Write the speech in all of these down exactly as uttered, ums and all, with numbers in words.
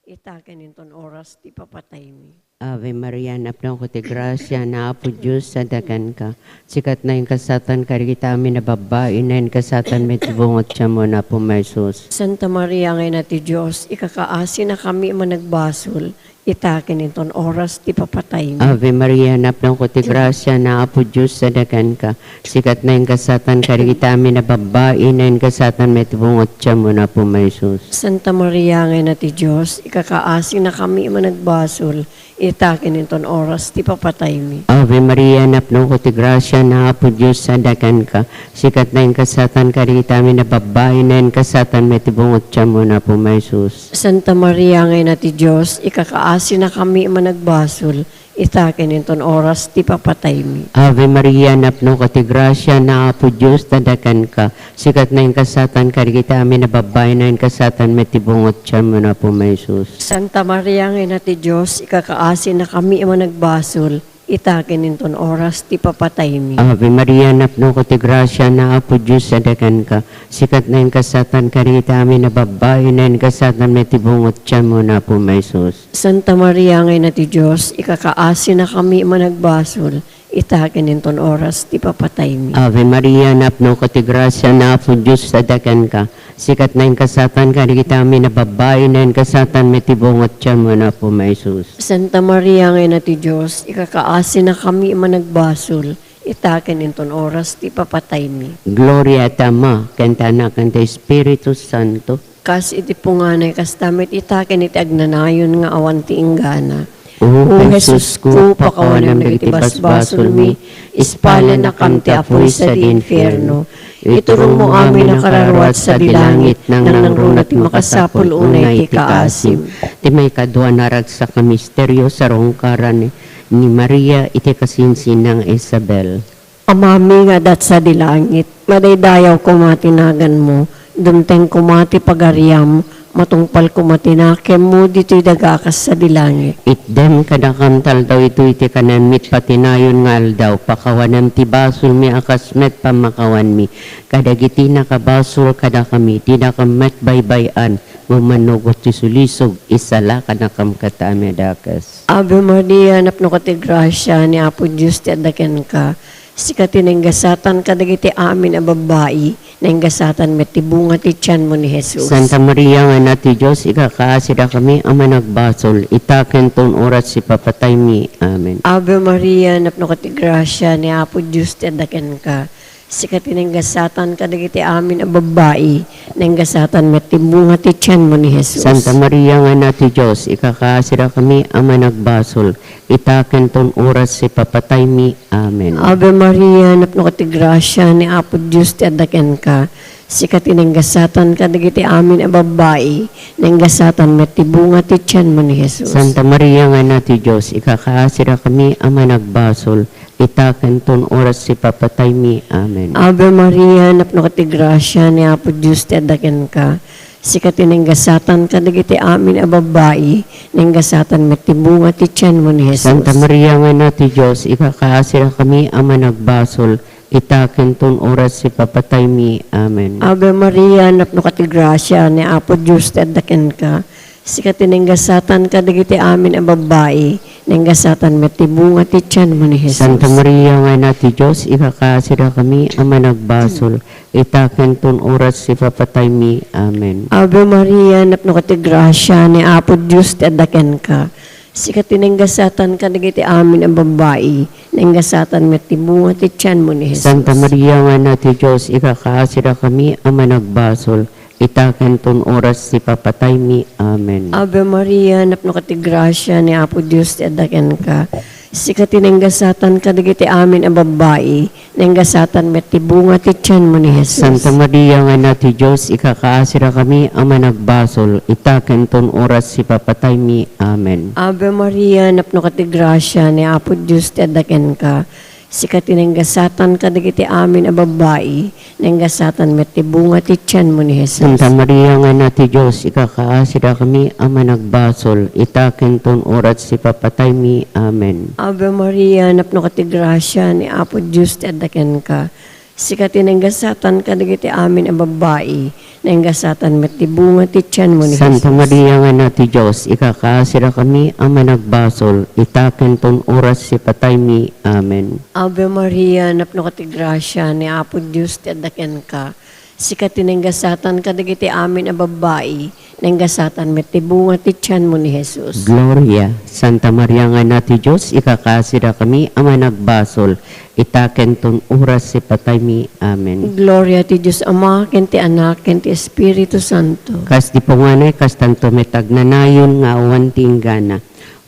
ita ken inton oras ti papataymi. Ave Maria, napnoka ti grasia, ni Apo Dios sadakanka. Sika ti naingasatan kadagiti amin a babbai, naingasatan met ti bunga ti tianmo, Apo Jesus. Santa Maria nga Ina ti Dios, ikakaasinakami a managbasol, ita ken inton oras ti papataymi. Ave Maria, napnoka ti grasia, ni Apo Dios sadakanka. Sika ti naingasatan kadagiti amin a babbai, naingasatan met ti bunga ti tianmo, Apo Jesus. Santa Maria nga Ina ti Dios, ikakaasinakami a managbasol, ita ken inton oras ti papataymi. Ave Maria, napnoka ti grasia, ni Apo Dios sadakanka. Sika ti naingasatan kadagiti amin a babbai, naingasatan met ti bunga ti tianmo, Apo Jesus. Santa Maria nga Ina ti Dios, ikakaasinakami a managbasol, ita ken inton oras ti papataymi. Ave Maria, napnoka ti grasia, ni Apo Dios sadakanka. Sika ti naingasatan kadagiti amin a babbai, naingasatan met ti bunga ti tianmo, Apo Jesus. Santa Maria nga Ina ti Dios, ikakaasinakami a managbasol, ita ken inton oras ti papataymi. Ave Maria, napnoka ti grasia, ni Apo Dios sadakanka. Sika ti naingasatan kadagiti amin a babbai, naingasatan met ti bunga ti tianmo, Apo Jesus. Santa Maria nga Ina ti Dios, ikakaasinakami a managbasol, ita ken inton oras ti papataymi. Ave Maria, napnoka ti grasia, ni Apo Dios sadakanka. Sika ti naingasatan kadagiti amin a babbai, naingasatan met ti bunga ti tianmo, Apo Jesus. Santa Maria nga Ina ti Dios, ikakaasinakami a managbasol, ita ken inton oras ti papataymi. Gloria ti Ama, ken ti Anak, ken ti Espiritu Santo. Kas iti punganay, kasta met ita ken iti agnanayon nga awan ti inggana. O Jesusko, pakawanam dagiti basbasolmi, ispalennakam ti apuy sadi infierno. Iturongmo amin a kararua sadi langit, nangnangruna ti makasapul unay ti kaasim. Ti maikadua a naragsak a misterio, sarungkaran ni Maria iti kasinsinang Isabel. Amami nga adda sadi langit, madaydayaw koma ti naganmo, dumteng koma ti pagariam, matungpal koma ti nakemmo ditoy daga a kas sadi langit. Itdem kadakam ti aldaw itoy ti kanenmi, patinayon nga aldaw, pakawanem ti basolmi a kas met pammakawanmi kadagiti nakabasol kadakami, dinakam met baybay-an, ngem mannugot ti sulisog, isalakanakam ket amin a dakes. Ave Maria, napnoka ti grasia, ni Apo Dios ti adda kenka. Sika ti naingasatan kadagiti amin a babbai, naingasatan met ti bunga ti tianmo ni Jesus. Santa Maria nga Ina ti Dios, ikakaasidakami a managbasol, ita ken ton oras ti papataymi. Amen. Ave Maria, napnoka ti grasia, ni Apo Dios ti adda kenka. Sika ti naingasatan kadagiti amin a babbai, naingasatan met ti bunga ti tianmo ni Jesus. Santa Maria nga Ina ti Dios, ikakaasidakami a managbasol, ita ken ton oras ti papataymi. Amen. Ave Maria, napnoka ti grasia, ni Apo Dios ti adda kenka. Sika ti naingasatan kadagiti amin a babbai, naingasatan met ti bunga ti tianmo ni Jesus. Santa Maria nga Ina ti Dios, ikakaasidakami a managbasol, ita ken ton oras ti papataymi. Amen. Ave Maria, napnoka ti grasia, ni Apo Dios ti adda kenka. Sika ti naingasatan kadagiti amin a babbai, naingasatan met ti bunga ti tianmo ni Jesus. Santa Maria nga Ina ti Dios, ikakaasidakami a managbasol, ita ken ton oras ti papataymi. Amen. Ave Maria, napnoka ti grasia, ni Apo Dios ti adda kenka. Sika ti naingasatan kadagiti amin a babbai, naingasatan met ti bunga ti tianmo ni Jesus. Santa Maria nga Ina ti Dios, ikakaasidakami a managbasol, ita ken ton oras ti papataymi. Amen. Ave Maria, napnoka ti grasia, ni Apo Dios ti adda kenka. Sika ti naingasatan kadagiti amin a babbai, naingasatan met ti bunga ti tianmo ni Jesus. Santa Maria nga Ina ti Dios, ikakaasidakami a managbasol, ita ken ton oras ti papataymi. Amen. Ave Maria, napnoka ti grasia, ni Apo Dios ti adda kenka. Sika ti naingasatan kadagiti amin a babbai, naingasatan met ti bunga ti tianmo ni Jesus. Santa Maria nga Ina ti Dios, ikakaasidakami a managbasol, ita ken ton oras ti papataymi. Amen. Ave Maria, napnoka ti grasia, ni Apo Dios ti adda kenka. Sika ti naingasatan kadagiti amin a babbai, naingasatan met ti bunga ti tianmo ni Jesus. Santa Maria nga Ina ti Dios, ikakaasidakami a managbasol, ita ken ton oras ti papataymi. Amen. Ave Maria, napnoka ti grasia, ni Apo Dios ti adda kenka. Sika ti naingasatan kadagiti amin a babbai, naingasatan met ti bunga ti tianmo ni Santa Jesus. Maria nga Ina ti Dios, ikakaasidakami a managbasol, ita ken ton oras ti pataymi. Amen. Ave Maria, napnoka ti grasia, ni Apo Dios ti adda kenka. Sika ti naingasatan kadagiti amin a babbai, naingasatan met ti bunga ti tianmo ni Jesus. Gloria, Santa Maria nga Ina ti Dios, ikakaasidakami a managbasol, ita ken ton oras ti pataymi. Amen. Gloria ti Dios Ama, ken ti Anak, ken ti Espiritu Santo. Kas di punganay, kastanto met agnanayon nga awan ti inggana.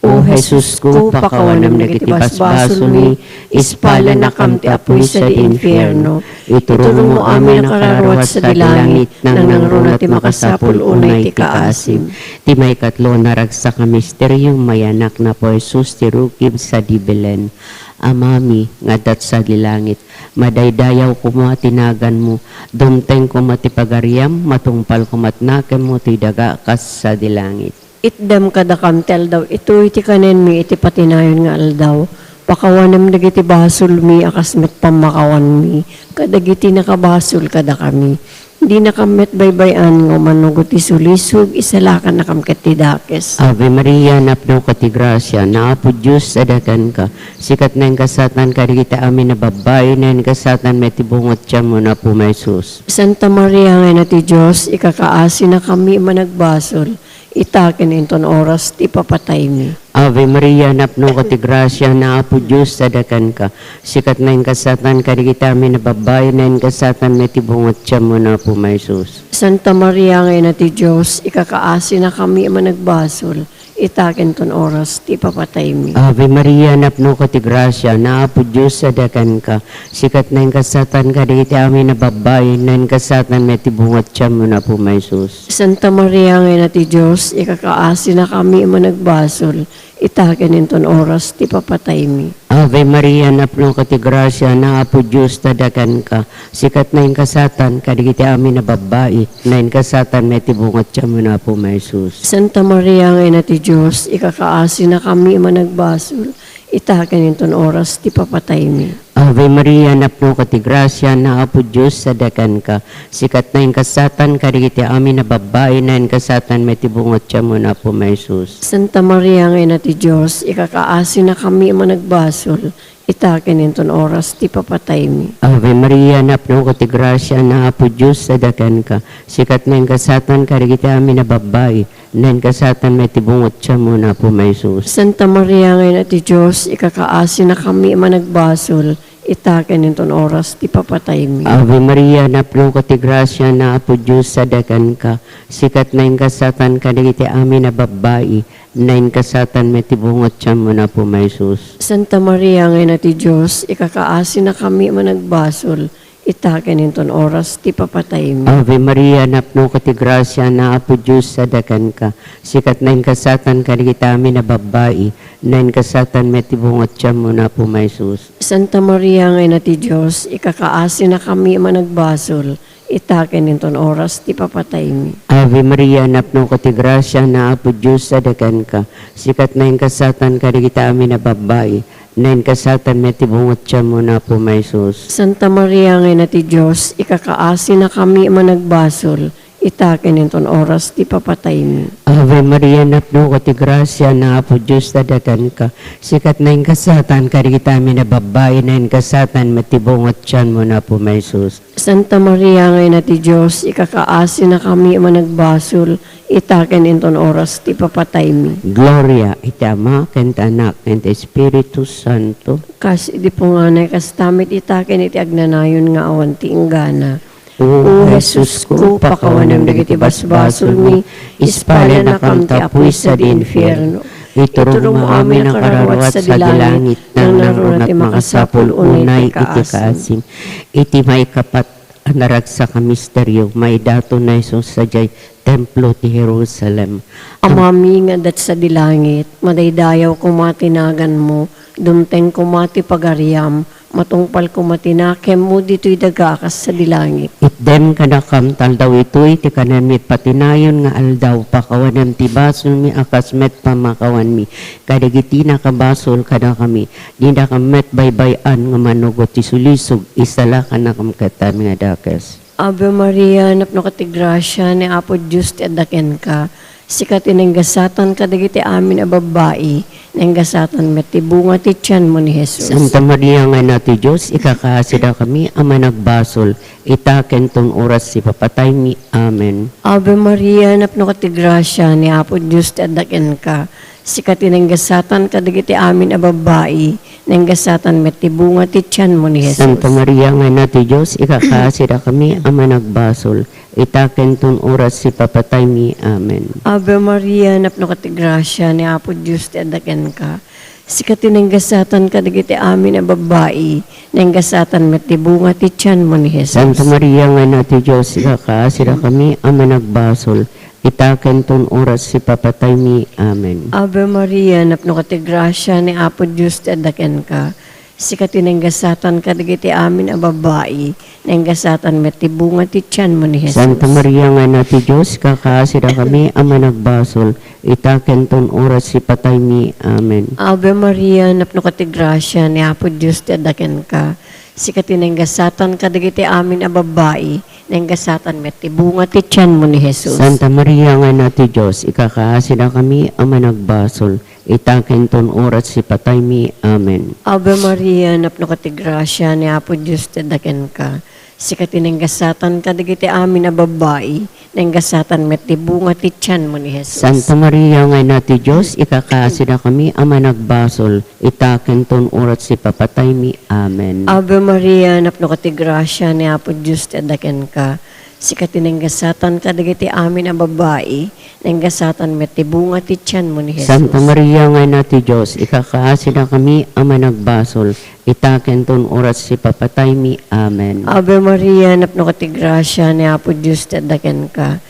O Jesusko, pakawanam dagiti basbasolmi, ispalanakam ti apuy sadi infierno. Iturongmo amin a kararuat sadi langit, nangnangruna ti makasapul unay ti kaasim. Ti maikatlo a naragsak a misterio, mayanak ni Apo Jesus ti rukib sadi Belen. Amami nga adda sadi langit, madaydayaw koma ti naganmo, dumteng koma ti pagariam, matungpal koma ti nakemmo ti daga kas sadi langit. Itdem kadakam ti aldaw itoy ti kanenmi iti patinayon nga aldaw. Pakawanem dagiti basolmi a kas met pammakawanmi kadagiti nakabasol kadakami. Dinakam met baybay-an nga umanugot ti sulisog, isalakannakam ket ti dakes. Ave Maria, napnoka ti grasia, ni Apo Dios sadi kenka. Sika ti naingasatan kadagiti amin a babbai, naingasatan met ti bunga ti tianmo ni Apo Jesus. Santa Maria nga Ina ti Dios, ikakaasinakami a managbasol, ita ken inton oras ti papataymi. Ave Maria, napnoka ti grasia, ni Apo Dios sadi kenka. Sika ti naingasatan kadagiti amin a babbai, naingasatan met ti bunga ti tianmo ni Apo Jesus. Santa Maria nga Ina ti Dios, ikakaasinakami a managbasol, ita ken ton oras ti papataymi. Ave Maria, napnoka ti grasia, ni Apo Dios sadi kenka. Sika ti naingasatan kadagiti amin a babbai, naingasatan met ti bunga ti tianmo ni Apo Jesus. Santa Maria nga Ina ti Dios, ikakaasinakami a managbasol, ita ken inton oras ti papataymi. Ave Maria, napnoka ti grasia, ni Apo Dios sadi kenka. Sika ti naingasatan kadagiti amin a babbai, naingasatan met ti bunga ti tianmo ni Apo Jesus. Santa Maria nga Ina ti Dios, ikakaasinakami a managbasol, ita ken inton oras ti papataymi. Ave Maria, napnoka ti grasia, ni Apo Dios sadi kenka. Sika ti naingasatan kadagiti amin a babbai, naingasatan met ti bunga ti tianmo ni Apo Jesus. Santa Maria nga Ina ti Dios, ikakaasinakami a managbasol, ita ken inton oras ti papataymi. Ave Maria, napnoka ti grasia, ni Apo Dios sadi kenka. Sika ti naingasatan kadagiti amin a babbai, naingasatan met ti bunga ti tianmo ni Apo Jesus. Santa Maria nga Ina ti Dios, ikakaasinakami a managbasol, ita ken inton oras ti papataymi. Ave Maria, napnoka ti grasia, ni Apo Dios sadi kenka. Sika ti naingasatan kadagiti amin a babbai, naingasatan met ti bunga ti tianmo ni Apo Jesus. Santa Maria nga Ina ti Dios, ikakaasinakami a managbasol, ita ken inton oras ti papataymi. Ave Maria, napnoka ti grasia, ni Apo Dios sadi kenka. Sika ti naingasatan kadagiti amin a babbai, naingasatan met ti bunga ti tianmo ni Apo Jesus. Santa Maria nga Ina ti Dios, ikakaasinakami a managbasol, ita ken inton oras ti papataymi. Ave Maria, napnoka ti grasia, ni Apo Dios sadi kenka. Sika ti naingasatan kadagiti amin a babbai, naingasatan met ti bunga ti tianmo ni Apo Jesus. Santa Maria nga Ina ti Dios, ikakaasinakami a managbasol, ita ken inton oras ti papataymi. Ave Maria, napnoka ti grasia, ni Apo Dios sadi kenka. Sika ti naingasatan kadagiti amin a babbai, naingasatan met ti bunga ti tianmo ni Apo Jesus. Santa Maria nga Ina ti Dios, ikakaasinakami a managbasol, ita ken inton oras ti papataymi. Gloria iti Ama, ken ti Anak, ken ti Espiritu Santo. Kas idi punganay, kasta met ita ken iti agnanayon nga awan ti inggana. O Jesusko, pakawanem dagiti basbasolmi, ispalanakam ti apuy sadi infierno. Iturongmo amin a kararuat sadi langit, nangnangruna ti makasapul unay iti kaasim. Iti maikapat a naragsak a misterio, maidaton ni Jesus sadiay templo ti Jerusalem. Amami nga adda sadi langit, madaydayaw koma ti naganmo, dumteng koma ti pagariam, Matungpal koma ti nakemmo ditoy daga a kas sadi langit. Itdem kadakam ta aldaw itoy ti kanenmi iti patinayon nga aldaw, pakawanem ti basolmi a kas met pammakawanmi kadagiti nakabasol kadakami. Dinakam met baybay-an nga manugot ti sulisog, isalakannakam ket ti amin a dakes. Ave Maria, napnoka ti grasia, ni Apo Dios ti adda kenka. Sika ti naingasatan kadagiti amin a babbai, naingasatan met ti bunga ti tianmo ni Jesus. Santa Maria nga Ina ti Dios, ikakaasidakami a managbasol, ita ken ton oras ti papataymi. Amen. Ave Maria, napnoka ti grasia, ni Apo Dios ti adda kenka. Sika ti naingasatan kadagiti amin a babbai, naingasatan met ti bunga ti tianmo ni Jesus. Santa Maria nga Ina ti Dios, ikakaasidakami a managbasol, ita ken ton oras ti papataymi. Amen. Ave Maria, napnoka ti grasia, ni Apo Dios ti adda kenka. Sika ti naingasatan kadagiti amin a babbai, naingasatan met ti bunga ti tianmo ni Jesus. Santa Maria nga Ina ti Dios, ikakaasidakami a managbasol, ita ken ton oras ti papataymi. Amen. Ave Maria, napnoka ti grasia, ni Apo Dios ti adda kenka. Sika ti naingasatan kadagiti amin a babbai, naingasatan met ti bunga ti tianmo ni Jesus. Santa Maria nga Ina ti Dios, ikakaasidakami a managbasol, ita ken ton oras ti pataymi. Amen. Ave Maria, napnoka ti grasia, ni Apo Dios ti adda kenka. Sika ti naingasatan kadagiti amin a babbai, naingasatan met ti bunga ti tianmo ni Jesus. Santa Maria nga Ina ti Dios, ikakaasidakami a managbasol, ita ken ton oras ti pataymi. Amen. Ave Maria, napnoka ti grasia, ni Apo Dios ti adda kenka. Sika ti naingasatan kadagiti amin a babbai, naingasatan met ti bunga ti tianmo ni Jesus. Santa Maria nga Ina ti Dios, ikakaasidakami a managbasol, ita ken ton oras ti papataymi. Amen. Ave Maria, napnoka ti grasia, ni Apo Dios ti adda kenka. Sika ti naingasatan kadagiti amin a babbai, naingasatan met ti bunga ti tianmo ni Jesus. Santa Maria nga Ina ti Dios, ikakaasidakami a managbasol, ita ken ton oras ti papataymi. Amen. Ave Maria, napnoka ti grasia, ni Apo Dios ti adda kenka.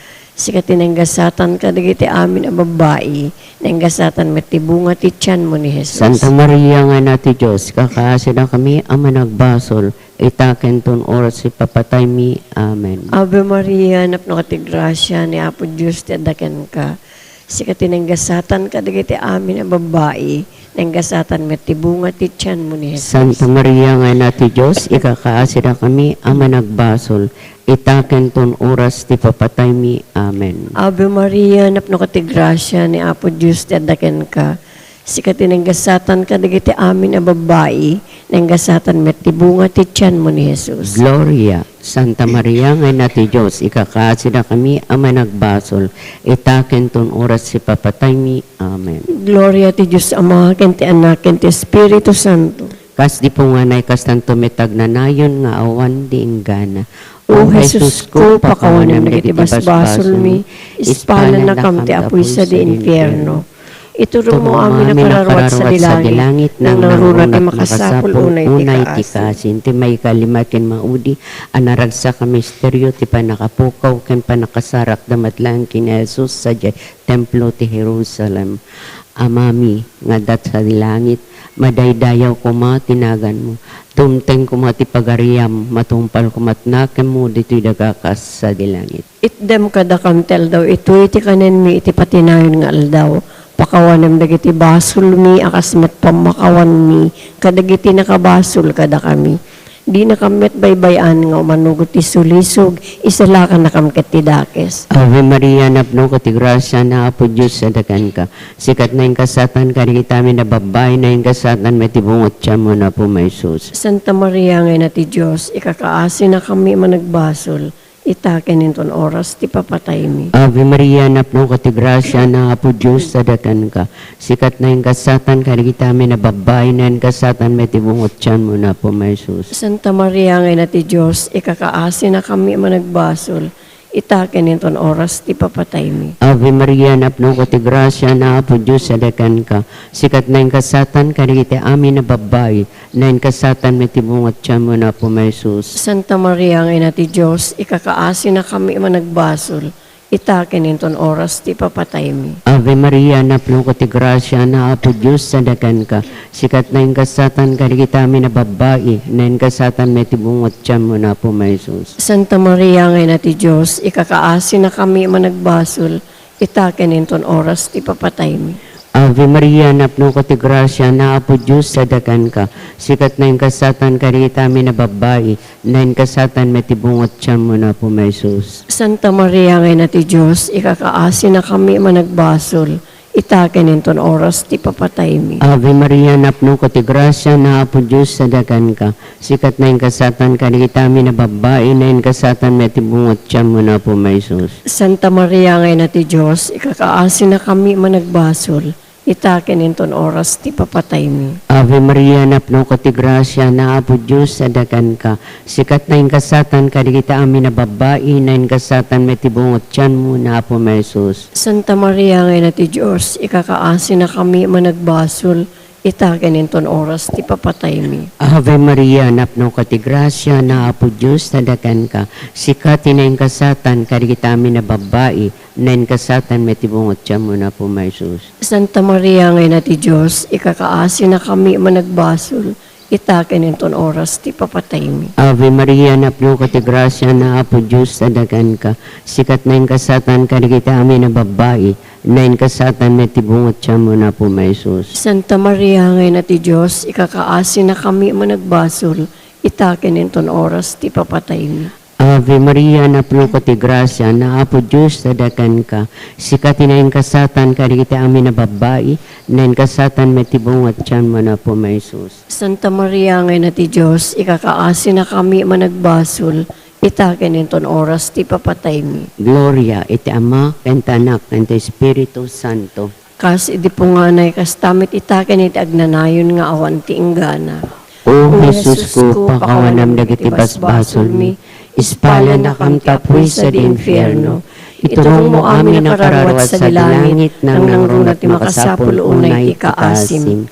Sika ti naingasatan kadagiti amin a babbai, naingasatan met ti bunga ti tianmo ni Jesus. Santa Maria nga Ina ti Dios, ikakaasidakami a managbasol, ita ken ton oras ti papataymi. Amen. Ave Maria, napnoka ti grasia, ni Apo Dios ti adda kenka. Sika ti naingasatan kadagiti amin a babbai, naingasatan met ti bunga ti tianmo ni Jesus. Santa Maria nga Ina ti Dios, ikakaasidakami a managbasol, ita ken ton oras ti papataymi. Amen. Ave Maria, napnoka ti grasia, ni Apo Dios ti adda kenka. Sika ti naingasatan kadagiti amin a babbai, naingasatan met ti bunga ti tianmo ni Jesus. Gloria. Santa Maria nga Ina ti Dios, ikakaasidakami a managbasol, ita ken ton oras ti papataymi. Amen. Gloria ti Dios Ama, ken ti Anak, ken ti Espiritu Santo. Kas di punganay, kastanto met agnanayon nga awan di inggana. O Jesusko, pakawanem dagiti basbasolmi, ispanennakam ti apuy sadi infierno. Iturongmo amin a kararua sadi langit, nangnangruna ti makasapul unay ti kaasi. Ti maikalima ken maudi a naragsak a misterio ti pannakapukaw ken pannakasarrakda met laeng ken ni Jesus sadiay templo ti Jerusalem. Amami nga adda sadi langit, madaydayaw koma ti naganmo. Dumteng koma ti pagariam, matungpal koma ti nakemmo ditoy daga kas sadi langit. Itdem kadakam ti aldaw itoy ti kanenmi iti patinayon nga aldaw. Pakawanem dagiti basolmi a kas met pammakawanmi kadagiti nakabasol kadakami. Dinakam met baybay-an nga umanugot ti sulisog, isalakannakam ket ti dakes. Ave Maria, napnoka ti grasia, ni Apo Dios adda kenka. Sika ti naingasatan kadagiti amin a babbai, naingasatan met ti bunga ti tianmo, ni Apo Jesus. Santa Maria nga Ina ti Dios, ikakaasinakami a managbasol, ita ken inton oras ti papataymi. Ave Maria, napnoka ti grasia, ni Apo Dios adda kenka. Sika ti naingasatan kadagiti amin a babbai, naingasatan met ti bunga ti tianmo, ni Apo Jesus. Santa Maria nga Ina ti Dios, ikakaasinakami a managbasol, ita ken inton oras ti papataymi. Ave Maria, napnoka ti grasia, ni Apo Dios adda kenka. Sika ti naingasatan kadagiti amin a babbai, naingasatan met ti bunga ti tianmo, ni Apo Jesus. Santa Maria nga Ina ti Dios, ikakaasinakami a managbasol, ita ken inton oras ti papataymi. Ave Maria, napnoka ti grasia, ni Apo Dios sadakanka. Sika ti naingasatan kadagiti amin a babbai, naingasatan met ti bunga ti tianmo, ni Apo Jesus. Santa Maria nga Ina ti Dios, ikakaasinakami a managbasol, ita ken inton oras ti papataymi. Ave Maria, napnoka ti grasia, ni Apo Dios sadakanka. Sika ti naingasatan kadagiti amin a babbai, naingasatan met ti bunga ti tianmo, ni Apo Jesus. Santa Maria nga Ina ti Dios, ikakaasinakami a managbasol, ita ken inton oras ti papataymi. Ave Maria, napnoka ti grasia, ni Apo Dios sadakanka. Sika ti naingasatan kadagiti amin a babbai, naingasatan met ti bunga ti tianmo, ni Apo Jesus. Santa Maria nga Ina ti Dios, ikakaasinakami a managbasol, ita ken inton oras ti papataymi. Ave Maria, napnoka ti grasia, ni Apo Dios sadakanka. Sika ti naingasatan kadagiti amin a babbai, naingasatan met ti bunga ti tianmo, ni Apo Jesus. Santa Maria nga Ina ti Dios, ikakaasinakami a managbasol, ita ken inton oras ti papataymi. Ave Maria, napnoka ti grasia, ni Apo Dios sadakanka. Sika ti naingasatan kadagiti amin a babbai, naingasatan met ti bunga ti tianmo, ni Apo Jesus. Santa Maria nga Ina ti Dios, ikakaasinakami a managbasol, ita ken inton oras ti papataymi. Ave Maria, napnoka ti grasia, ni Apo Dios sadakanka. Sika ti naingasatan kadagiti amin a babbai, naingasatan met ti bunga ti tianmo, ni Apo Jesus. Santa Maria nga Ina ti Dios, ikakaasinakami a managbasol, ita ken inton oras ti papataymi. Ave Maria, napnoka ti grasia, ni Apo Dios sadakanka. Sika ti naingasatan kadagiti amin a babbai, naingasatan met ti bunga ti tianmo, ni Apo Jesus. Santa Maria nga Ina ti Dios, ikakaasinakami a managbasol, ita ken inton oras ti papataymi. Gloria iti Ama, ken ti Anak, ken ti Espiritu Santo. Kas idi punganay, kasta met ita ken iti agnanayon nga awan ti inggana. O Jesusko, pakawanam dagiti basbasolmi, ispalannakam ti apuy sadi infierno. Iturongmo amin a kararuat sadi langit, nangnangruna ti makasapul unay ti kaasim.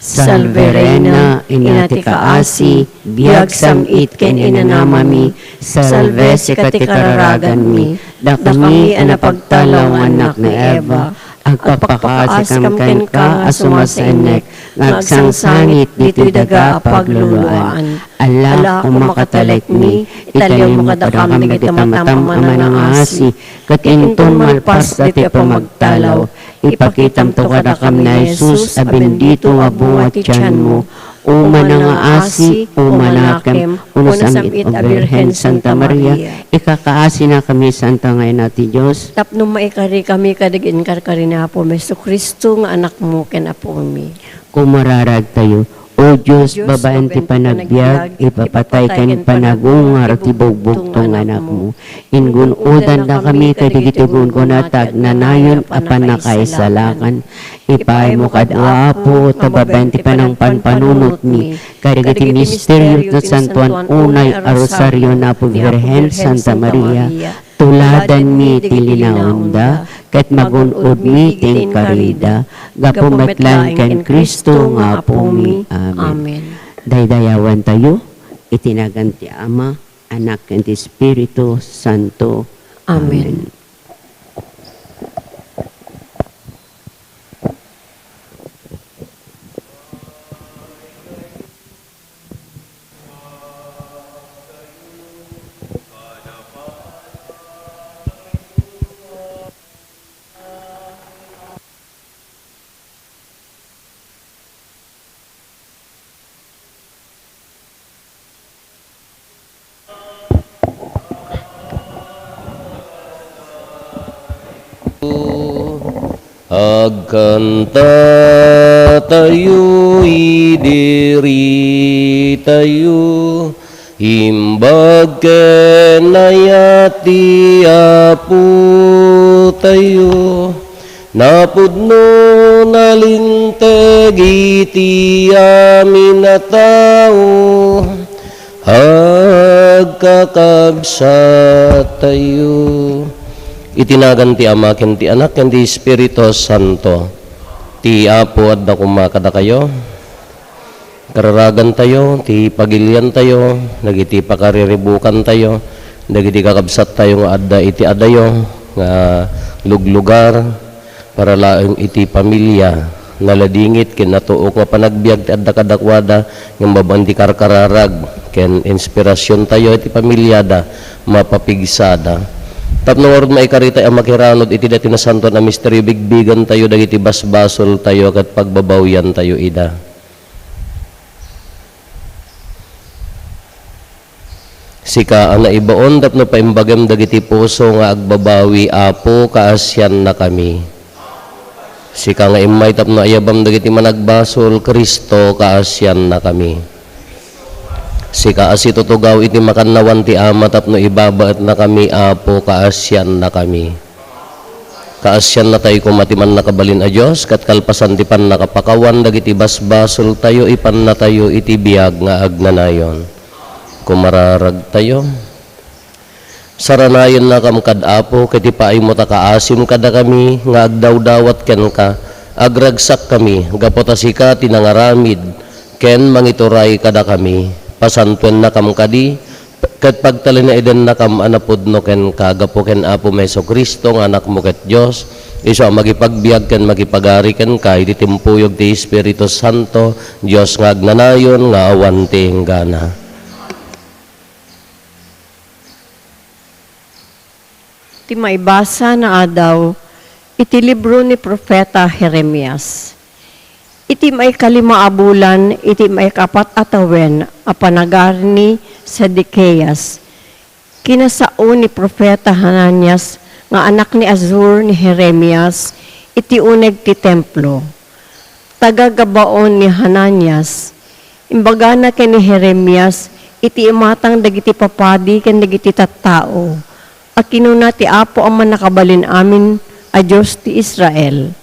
Salve Reina, ina ti kaasi, biag sam-it ken inanamami, salve sika ti kararaganmi, dakami a napagtalaw nga annak ni Eva, agpakpakaasikam kenka a sumasaennek nga agsangsangit ditoy daga a pagluluaan. Ala, koma katalekmi, italionmo kadakam dagiti matam a manangaasi, ket inton malpas ditoy pamagtalaw, ipakitamto kadakam ni Jesus a bendito nga bunga ti tianmo. O manangaasi, o manakem, o nasam-it a Birhen Santa Maria, ikakaasinakami, Santa nga Ina ti Dios. Tapno maikarikami kadagiti inkarkari ni Apomi Jesu-Cristo nga Anakmo ken Apomi. Kumararagtayo. O Dios, babaen ti panagbiag, ipapatay ken panagungar ti bugbugtong nga Anakmo. Ingun-odannakami kadagiti gungguna ti agnanayon a pannakaisalakan. Ipaaymo kadua, Apo, ta babaen ti panangpanpanunotmi kadagiti misterio ti Nasantoan unay a Rosario ni Apo Birhen Santa Maria, tuladanmi ti linaonda ket magun-odmi ti inkarida, gapu met laeng ken Cristo nga Apomi. Amen. Amen. Daydayawantayo iti nagan ti Ama, Anak, ken ti Espiritu Santo. Amen. Amen. Agkantatayo, idiritayo, imbag ken ayat ti Apotayo. Napudno nalinteg iti amin a tao, agkakabsattayo. Iti nagan ti Ama, ken ti Anak, ken ti Espiritu Santo. Ti Apo adda koma kadakayo. Kararagantayo, ti pagiliantayo, dagiti pakariribukantayo, dagiti kakabsattayo nga adda iti adayo, nga luglugar para laeng iti pamilya. Naladingit ken natuok nga panagbiag ti adda kadakuada, ngem babaen ti karkararag ken inspirasiontayo iti pamilyada, mapapigsada. Tapno ngarud maikaritayo a makiranud iti daytoy nasantoan a misterio, bigbigentayo dagiti basbasoltayo ket pagbabawyantayo ida. Sika a naibaon tapno paimbagem dagiti puso nga agbabawi, Apo, kaasiannakami. Sika nga immay tapno ayabam dagiti managbasol, Cristo, kaasiannakami. Sika a situtugaw iti makannawan ti Ama tapno ibabaetnakami, Apo, kaasiannakami. Kaasiannatayo koma ti Mannakabalin a Dios, ket kalpasan ti pannakapakawan dagiti basbasoltayo, ipannatayo iti biag nga agnanayon. Kumararagtayo. Saranayennakam kad Apo, ket ipaaymo ta kaasim kadakami nga agdawdawat kenka, agragsakkami, gapu ta sika ti nangaramid ken mangituray kadakami. Pasantoennakam kadi, ket pagtalinaedennakam a napudno kenka gapu ken Apomi Jesu-Cristo nga Anakmo ket Dios, isu a makipagbiag ken makipagari kenka iti timpuyog ti Espiritu Santo, Dios nga agnanayon nga awan ti inggana. Ti maibasa nga adaw iti libro ni Profeta Jeremias. Iti maikalima a bulan, iti maikapat a tawen a panagari ni Sedekias, kinasao ni Profeta Hananias nga anak ni Azur ni Jeremias iti uneg ti templo. Taga-Gabaon ni Hananias. Imbagana ken ni Jeremias iti imatang dagiti papadi ken dagiti tattao a kinuna ti Apo a Mannakabalin-amin a Dios ti Israel.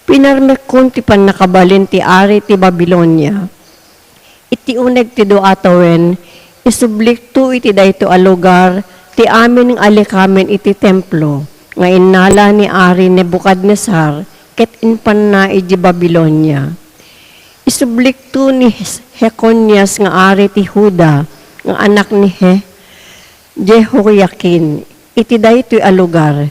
Pinarmekkon ti pannakabalin ti ari ti Babilonia. Iti uneg ti dua a tawen, isublikto iti daytoy a lugar ti amin nga alikamen iti templo nga innala ni Ari Nebukadnesar ket impanna idiay Babilonia. Isublikto ni Jeconias nga ari ti Juda nga anak ni Je-, Jehoiakin iti daytoy a lugar.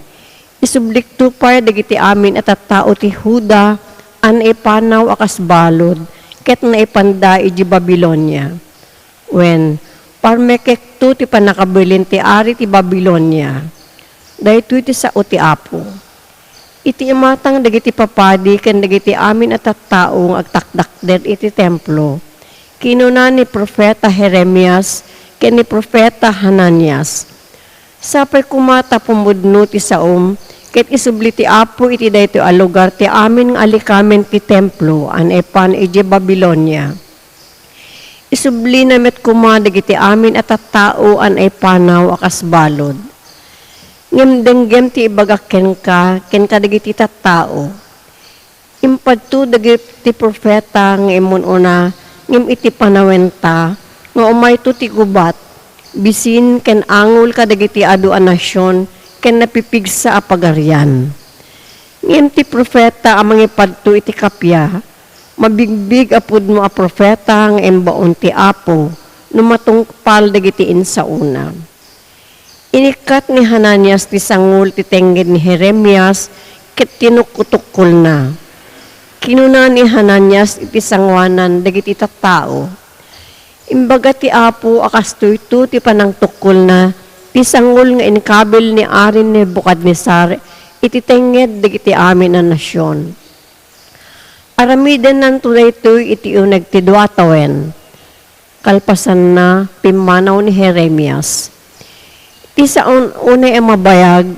Isublikto pay dagiti amin a tattao ti Juda a naipanaw a kas balud ket naipanda idiay Babilonia. Wen, parmekekto ti pannakabalin ti ari ti Babilonia. Daytoy ti sao ti Apo. Iti imatang dagiti papadi ken dagiti amin a tattao nga agtaktakder iti templo, kinuna ni profeta Jeremias ken ni profeta Hananias, "Sapay koma ta pumudno ti saom ket isubli ti Apo iti daytoy a lugar ti amin nga alikamen ti templo a naipan idiay Babilonia. Isublina met koma dagiti amin a tattao a naipanaw a kas balud. Ngem denggem ti ibagak kenka ken kadagiti tattao." Impadto dagiti profeta nga immun-una ngem iti panawenta nga umayto ti gubat, bisin ken angol kadagiti adu a nasion ken napipigsa a pagarian. Ngem ti profeta a mangipadto iti kappia, mabigbig a pudno a profeta nga imbaon ti Apo no matungpal dagiti insaona. Inikkat ni Hananias ti sangol ti tengnged ni Jeremias ket tinukkutukkolna. Kinuna ni Hananias iti sangoanan dagiti tattao, "Imbaga ti Apo a kastoyto ti panangtukkolna ti sangol nga inkabil ni Ari Nebukadnesar iti tengnged dagiti amin a nasion." Aramidennanto daytoy iti uneg ti dua a tawen. Kalpasanna, pimmanaw ni Jeremias. Ti saon unay a mabayag,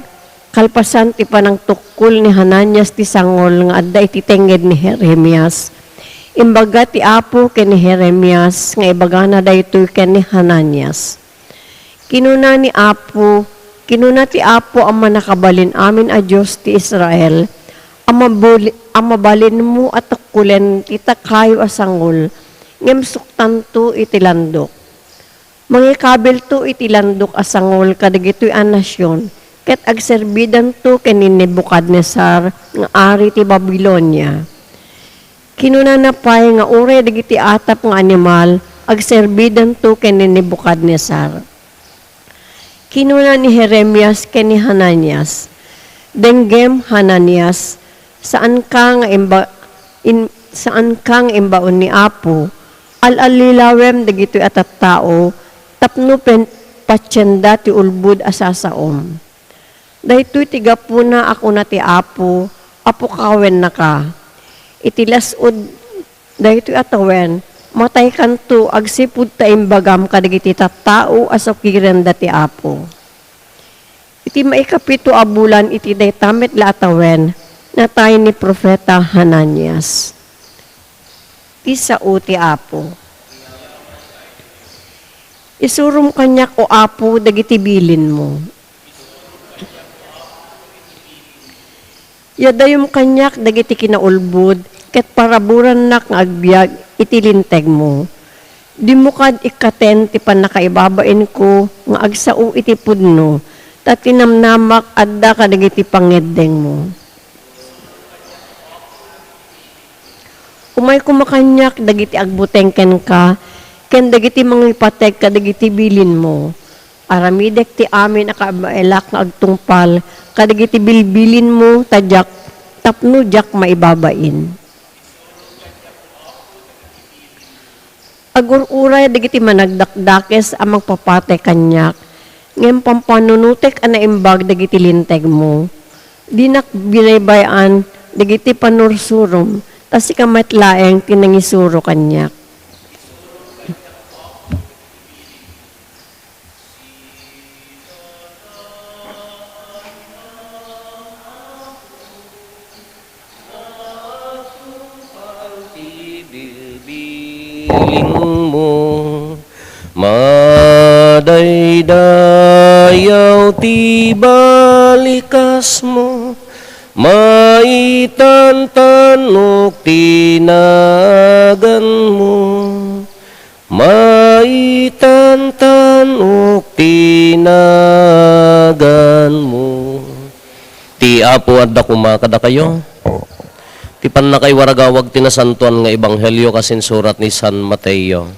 kalpasan ti panangtukkol ni Hananias ti sangol nga adda iti tengnged ni Jeremias, imbaga ti Apo ken ni Jeremias nga ibagana daytoy ken ni Hananias. Kinuna ni Apo, kinuna ti Apo a Mannakabalin-amin a Dios ti Israel, a mabuli-, a mabalinmo a tukkolen ti takayo a sangol, ngem suktanto iti landok. Mangikabilto iti landok a sangol kadagitoy a nasion, ket agserbidanto ken ni Nebukadnesar nga ari ti Babilonia. Kinunana pay nga uray dagiti atap nga animal agserbidanto ken ni Nebukadnesar. Kinuna ni Jeremias ken ni Hananias, "Denggem, Hananias, saanka nga imba-, in-, saanka nga imbaon ni Apo. Al-allilawem dagitoy a tattao tapno pen-, patienda ti ulbod a sasaom. Daytoy ti gapuna a kuna ti Apo a pukawennaka. Iti las-ud daytoy a tawen, mataykanto agsipud ta imbagam kadagiti tattao a sukirenda ti Apo." Iti maikapito a bulan iti dayta met la a tawen, natay ni Profeta Hananias. Ti sao ti Apo. Isurom kaniak, O Apo, dagiti bilinmo. Yadayom kaniak dagiti kinaulbod ket paraburannak nga agbiag iti lintegmo. Dimo kad ikkaten ti pannakaibabainko nga agsao iti pudno, ta ti namnamak adda kadagiti pangngeddengmo. Umay koma kaniak dagiti agbuteng kenka ken dagiti mangipateg kadagiti bilinmo. Aramidek ti amin a kabaelak nga agtungpal kadagiti bilbilinmo ta diak, tapno diak maibabain. Agur-uray dagiti managdakdakes a mangpapatay kaniak, ngem pampanunotek a naimbag dagiti lintegmo. Dinak binaybay-an dagiti pannursurom, ta sika met laeng ti nangisuro kaniak. Ti bilbilingmo, madaydayaw ti balikasmo, maitantanok ti naganmo. Maitantanok ti naganmo. Ti Apo adda koma kadakayo. Ti pannakaiwaragawag ti nasantoan nga ebanghelio kas insurat ni San Mateo.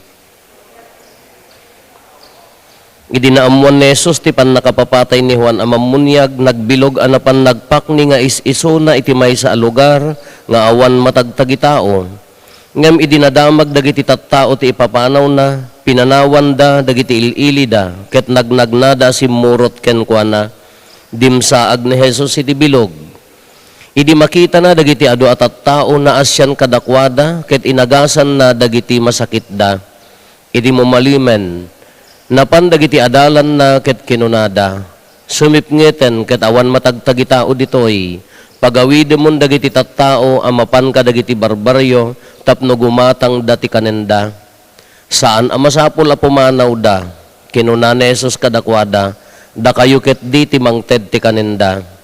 Idi naammoan ni Jesus ti pannakapapatay ni Juan a Mammuniag, nagbilog a napan nagpakni nga is-isuna iti maysa a lugar nga awan matagtagitao. Ngem idi nadamag dagiti tattao ti ipapanawna, pinanawanda dagiti il-ilida ket nagnagnada a simmurot kenkuana. Dimsaag ni Jesus iti bilog. Idi makitana dagiti adu a tattao, naasian kadakuada ket inagasanna dagiti masakitda. Idi mumalimen, napan dagiti adalanna ket kinunada, "Sumipngeten ket awan matagtagitao ditoy. Pagawidemon dagiti tattao a mapan kadagiti barbarrio tapno gumatangda ti kanenda. Saan a masapul a pumanawda." Kinuna ni Jesus kadakuada, "Dakayo ketdi ti mangted ti kanenda."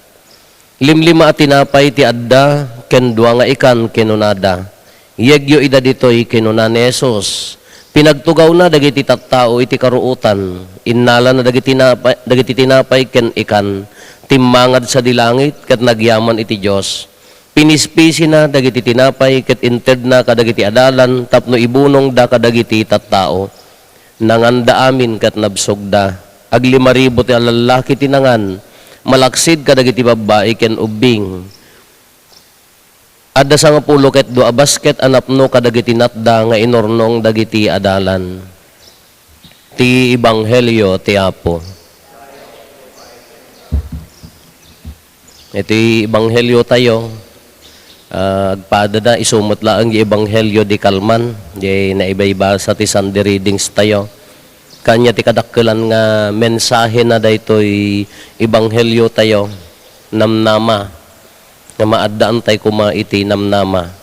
Limlima a tinapay ti adda ken dua nga ikan kinunada. "Yegyo ida ditoy," kinuna ni Jesus. Pinagtugawna dagiti tattao iti karuotan. Innalana dagiti tinapa-, dagiti tinapay ken ikan. Timmangad sadi langit ket nagyaman iti Dios. Pinispisina dagiti tinapay ket intedna kadagiti adalan tapno ibunongda kadagiti tattao. Nanganda amin ket nabsogda. Aglimaribu ti a lallaki ti nangan, malaksid kadagiti babbai ken ubbing. Adda sangapulo ket dua a basket a napno kadagiti natda nga inurnong dagiti adalan. Ti Ebanghelio ti Apo. Iti ebanghelio tayo, ah, agpadada, isu met laeng ti ebanghelio di kalman, di naibaybasa ti Sunday readings tayo. Kanya ti kadakkelan nga mensahe na daytoy ebanghelio tayo, namnama, nga maaddaan tay koma iti namnama.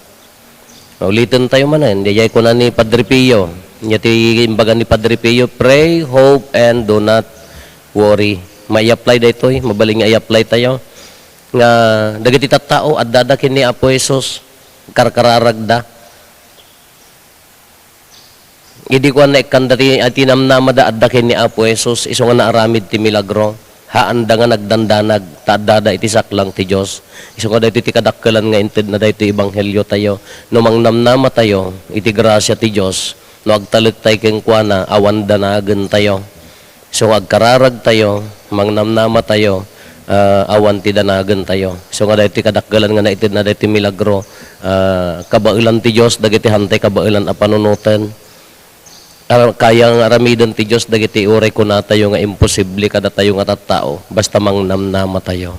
Uliten tayo manen, diay kuna ni Padre Pio. Nya ti imbaga ni Padre Pio, "Pray, hope, and do not worry." Mai-apply daytoy, mabalin nga i-apply tayo. Nga dagiti tattao, addada ken ni Apo Jesus, karkararagda. Idi kuan, naikkanda ti, ti namnamada, adda ken ni Apo Jesus, isu nga naaramid ti milagro. Haanda nga nagdandanag, ta addada iti saklang ti Dios. Isu nga daytoy ti kadakkelan nga intedna daytoy ebanghelio tayo. No mangnamnama tayo iti grasia ti Dios, no agtalek tay kenkuana, awan danagen tayo. So nga agkararagtayo, mangnamnamatayo, ah, awan ti danagentayo. So nga daytoy kadakkelan nga naitedna daytoy milagro, ah, kabaelan ti Dios dagiti hantay kabaelan a panunoten. Ar-, kaya nga aramiden ti Dios dagiti uray kunatayo nga imposible kadatayo nga tattao, basta mangnamnamatayo.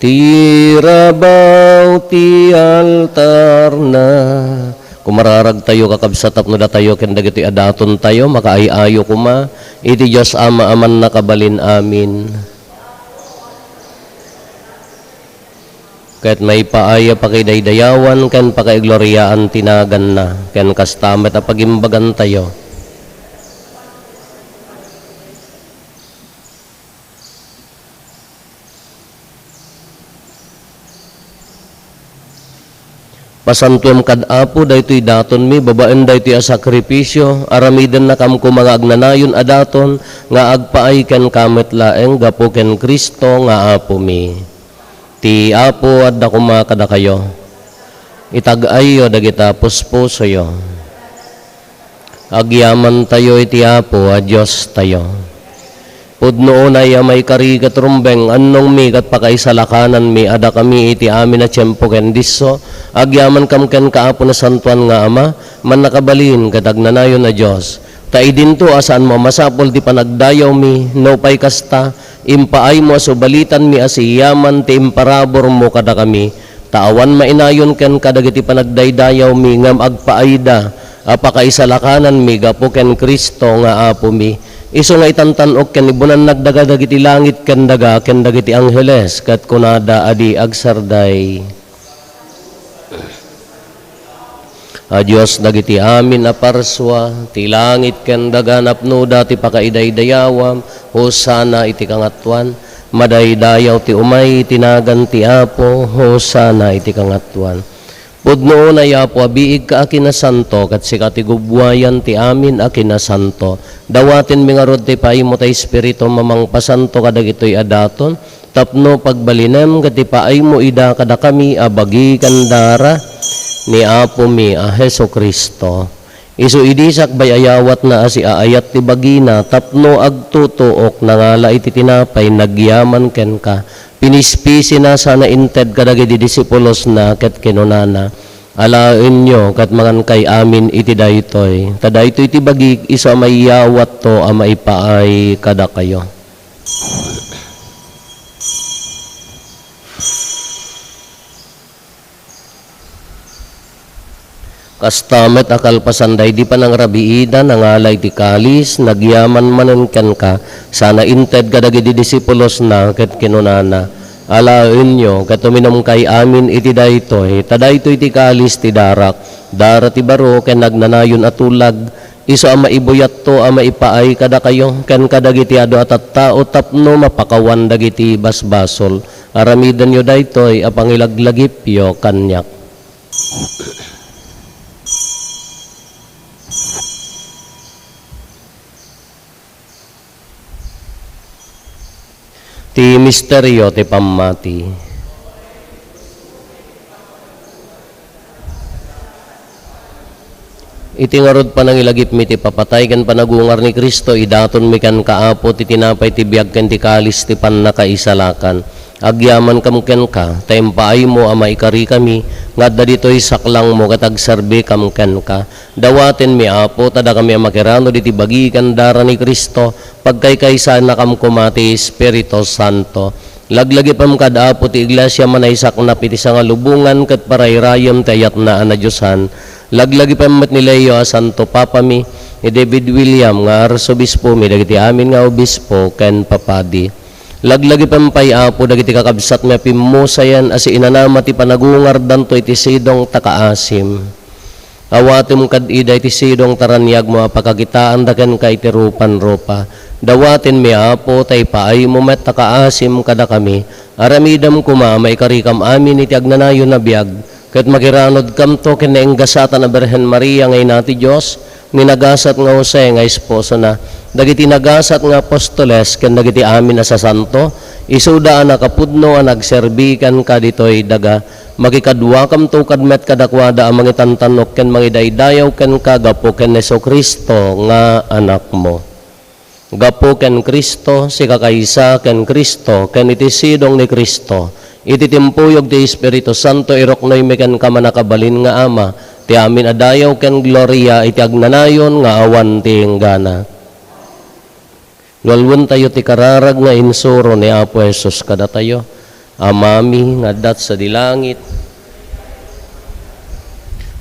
Ti rabaw ti altarna. Kumararagtayo, kakabsat, tapno datayo ken dagiti adatontayo makaay-ayo koma iti Dios Ama a mannakabalin. Amin. Ket maipaay a pakidaydayawan ken pakaigloriaan ti naganna, ken kasta met a pagimbagantayo. Pasantuem kad Apo daytoy datonmi babaen daytoy a sakrifisio, aramidennakam koma nga agnanayon a daton nga agpaay kenka met laeng gapu ken Cristo nga Apomi. Ti Apo adda koma kadakayo. Itag-ayyo dagita puspusoyo. Agyamantayo iti Apo a Diostayo. Pudno unay a maikari ket rumbeng, annongmi ket pakaisalakananmi a dakami iti amin a tiempo ken disso, agyamankam kenka, Apo Nasantoan nga Ama, mannakabalin ket agnanayon a Dios. Ta idinto a saanmo a masapul ti panagdayawmi, nupay kasta, impaaymo a subalitanmi a siyaman ti imparaburmo kadakami, ta awan mainayon kenka dagiti panagdaydayawmi ngem agpaayda a pakaisalakananmi gapu ken Cristo nga Apomi. Isu nga itantan-ok ken ibunannak daga dagiti langit ken daga ken dagiti angheles, ket kunada a di agsarday. A Dios dagiti amin a parsua, ti langit ken daga napnoda ti pakaidaydayawam, Hosanna iti kangatoan. Madaydayaw ti umay iti nagan ti Apo, Hosanna iti kangatoan. Pudno unay, Apo, a biigka a kinasanto, ket sika ti gubbuayan ti amin a kinasanto. Dawatenmi ngarud ti paaymo ti Espiritum a mangpasanto kadagitoy a daton, tapno pagbalinem ket ipaaymo ida kadakami a bagi ken dara ni Apomi a Jesu-Cristo. Isu idi sakbay a yawatna a siaayat ti bagina tapno agtutuok, nangala iti tinapay, nagyaman kenka, pinispisina sana inted kadagiti disipulosna ket kinunana, "Alaenyo ket mangankay amin iti daytoy, ta daytoy ti bagik isu a maiyawatto a maipaay kadakayo." Kasta met a kalpasan daydi panangrabiida, nangala iti kalis, nagyaman manen kenka, sana inted kadagiti disipulosna, ket kinunana, "Alaenyo, ket uminumkay amin iti daytoy, ta daytoy ti kalis ti darak, dara ti baro ken agnanayon a tulag, isu a maibuyatto a maipaay kadakayo ken kadagiti adu a tattao tapno mapakawan dagiti basbasol. Aramidenyo daytoy a pangilaglagipyo kaniak." Ti misterio ti pammati. Iti ngarud panangilagipmi ti papatay ken panagungar ni Cristo, idatonmi kenka, Apo, ti tinapay ti biag ken ti kalis ti pannakaisalakan. Agyamankam kenka, ta impaaymo a maikarikami nga adda ditoy saklangmo ket agserbikam kenka. Dawatenmi, Apo, ta dakami a makiranod iti bagi ken dara ni Cristo, pagkaykaysanakam koma ti Espiritu Santo. Laglagipem kad Apo ti Iglesia a naisaknap iti sangalubongan ket parairayem ti ayatna a nadiosan. Laglagipem met ni Leo a Santo Papami, ni David William nga Arsobispomi, dagiti amin nga obispo ken papadi. Laglagipem pay, Apo, dagiti kakabsatmi a pimmusayen a siinanama ti panagungardanto iti sidong ta kaasim. Awatem kad ida iti sidong ta raniagmo a pakakitaanda kenka iti rupan-rupa. Dawatenmi, Apo, ta ipaaymo met ta kaasim kadakami. Aramidem koma a maikarikam amin iti agnanayon a biag, ket makiranodkamto ken naenggasatan a Birhen Maria nga ina ti Dios, ni nagasat nga Jose nga esposona, dagiti nagasat nga apostoles ken dagiti amin a sasanto, isuda a nakapudno a nagserbi kenka ditoy daga. Makikaduakamto kad met kadakuada a mangitantannok ken mangidaydayaw kenka gapu ken Jesu-Cristo nga Anakmo. Gapu ken Cristo, sikakaysa ken Cristo, ken iti sidong ni Cristo, iti timpuyog ti Espiritu Santo, iruknoymi kenka, mannakabalin nga Ama, ti amin a dayaw ken gloria iti agnanayon nga awan ti inggana. Lualwentayo ti kararag nga insuro ni Apo Jesus kadatayo. Amami nga adda sadi langit,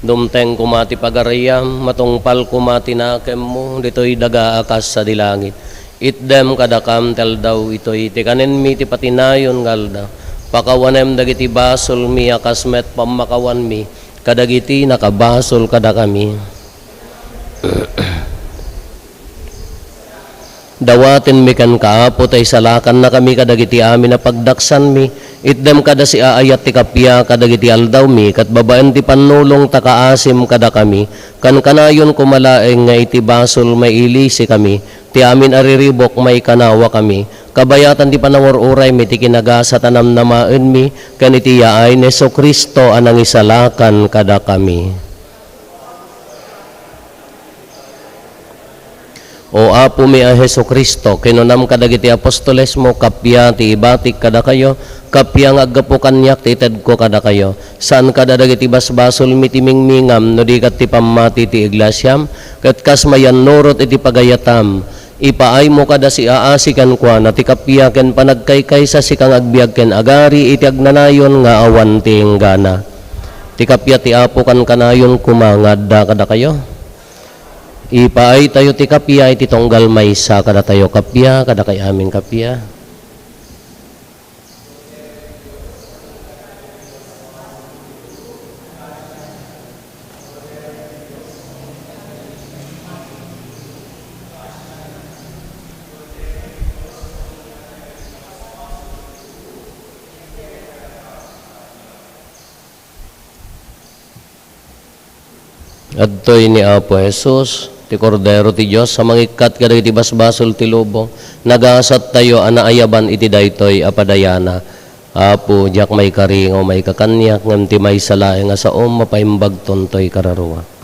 dumteng koma ti pagariam, matungpal koma ti nakemmo ditoy daga a kas sadi langit. Itdem kadakam ti aldaw itoy ti kanenmi ti patinayon nga aldaw. Pakawanem dagiti basolmi a kas met pammakawanmi kadagiti nakabasol kadakami. Dawatenmi kenka, Apo, ta isalakannakami kadagiti amin a pagdaksanmi. Itdem kada siaayat ti kappia kadagiti aldawmi, ket babaen ti pannulong ta kaasim kadakami. Kankanayon koma laeng nga iti basol mailisikami, ti amin a riribuk maikanawakami. Kabayatan ti panangur-uraymi ti kinagasat a namnamaenmi, ken iti yaay ni Jesu-Cristo a nangisalakan kadakami. O Apomi a Jesu-Cristo, kinunam kadagiti apostolesmo, kappia ti ibatik kadakayo, kappia nga aggapu kaniak ti itedko kadakayo. Saan kada dagiti basbasolmi ti mingmingam, no di ket ti pammati ti iglesiam, ket kas mayannurot iti pagayatam, ipaaymo kada siaasi kenkuana ti kappia ken panagkaykaysa, sika nga agbiag ken agari iti agnanayon nga awan ti inggana. Ti kappia ti Apo kankanayon koma nga adda kadakayo. Ipaaytayo ti kappia iti tunggal maysa kadatayo. Kappia, kadakay amin kappia. Adtoy ni Apo Jesus, ti Kordero ti Dios a mangikkat kadagiti basbasol ti lubong. Nagasattayo a naayaban iti daytoy a padayana. Apo, diak maikari nga umayka kaniak, ngem ti maysa laeng a saom, mapaimbagton toy kararuak.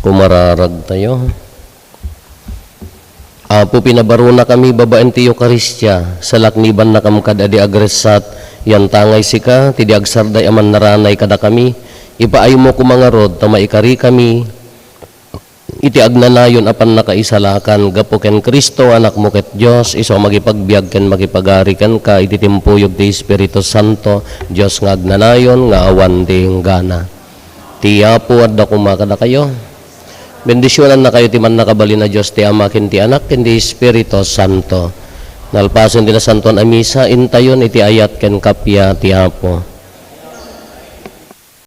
Kumararagtayo. Apo, pinabarunakami babaen ti Eukaristia, salaknibannakam kad adi agressat, yantangay sika, ti di agsarday a mannaranay kadakami, ipaaymo koma ngarud ta maikarikami iti agnanayon a pannakaisalakan gapu ken Cristo, Anakmo ket Dios, isu a makipagbiag ken makipagari kenka iti timpuyog ti Espiritu Santo, Dios nga agnanayon nga awan ti inggana. Ti Apo adda koma kadakayo. Bendisionannakayo ti mannakabalin a Dios ti Ama ken ti Anak ken ti Espiritu Santo. Nalpasen ti nasantoan a misa, intayon iti ayat ken kappia ti Apo.